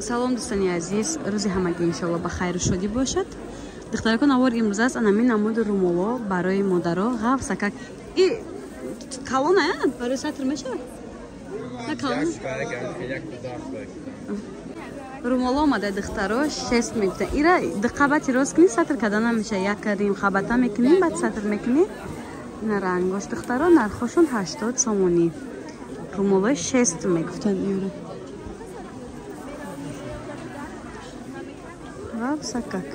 Салом дӯстони азиз, рӯзи ҳамагӣ иншоалло ба хайру шодӣ бошад. Духтарако, навор имрӯз аст анамин намуди румоло барои модаро ғафсакак. И калона барои сатр мешавад? На калона. Румоло омада духтаро шест мегуфта. Ира диққабати рост кунӣ сатр карда намеша. Як рим қабата мекунӣ, баъд сатр мекунӣ. Ина рангош духтаро, нархошон 80 сомонӣ. Румолои шест мегуфтанд иро. Ғафсакак.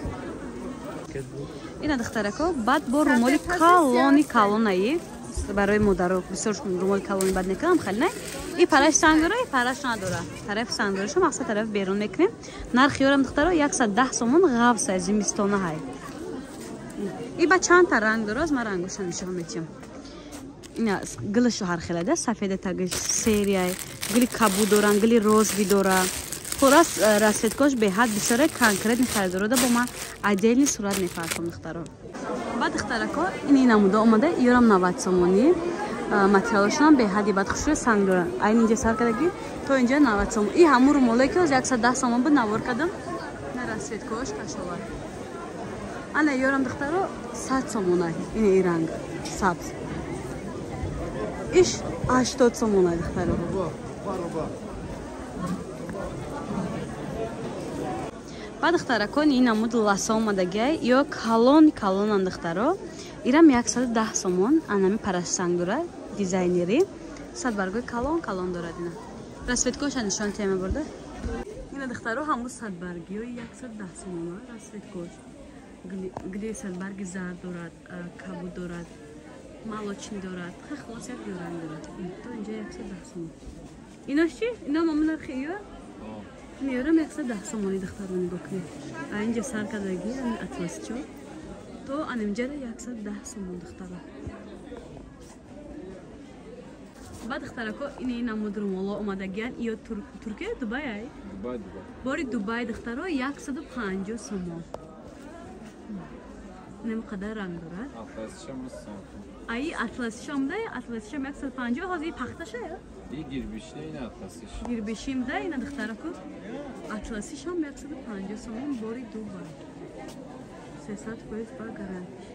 Ина духтарако, баъд бо румоли калони калонаи барои модаро бисёр румоли калони бад мекунам, хеле не. И параш санг дора, и параш надора. Тарафи санг дораша мақсад тарафи берун мекунем. Нархи ёрам духтаро 110 сомон ғафса зимистона ҳай. И ба чанд та ранг дора, аз ман рангоша нишон метиҳам. Ина гилашу ҳар хелада, сафеда тагиш серия, гили кабуд доран, гили розви дора. Хулас расцветкош беҳад бисёре конкретни харидорода бо ман отдельный сурат мефархам духтаро. Баъд духтарако ин намуда омада, ёрам 90 сомонӣ. Материалошонам беҳади бад хушрӯ санг доранд. Айн инҷа сар кардаги то инҷа 90 сомон. И ҳамун румоле ки оз 110 сомон буд навор кардам. На расцветкош кашова. Ана ёрам духтаро 100 сомона. Ин и ранг сабз. Иш 80 сомона духтаро. Баъд духтаракон ин намуд ласа омадагиай, ё калон калонан духтаро. Ирам 110 сомон, анами парашсанг дора, дизайнери. Садбаргои калон калон дорад ина. Расцветкоша нишон тема бурда. Ина духтаро ҳамун садбаргиёи 110 сомона расцветкош. Гили садбарги зард дорад, кабуд дорад, молочный дорад. Хай хулос як ранг дорад. То инҷа 110 сомон. Инош чи? Ино мамун нархи ё? Меёрам 110 сомони духтаро нигоҳ кунед. А инҷа сар кардаги ами атласчо то анамҷара 110 сомон духтаро. Баъд духтарако ин намуд румоло омадагиян. Ё Туркия Дубай ай? Дубай, Дубай. Бори Дубай духтаро 150 сомон. Инам қадар ранг дорад. Атласишам 100 сомон. Ай атласишам да, атласишам 150, ҳозир пахташа я? И гирбишне ина атласиш. Гирбишим да ина духтарако. Атласишам 150 сомон бори Дубай. 300% ба гарантиш.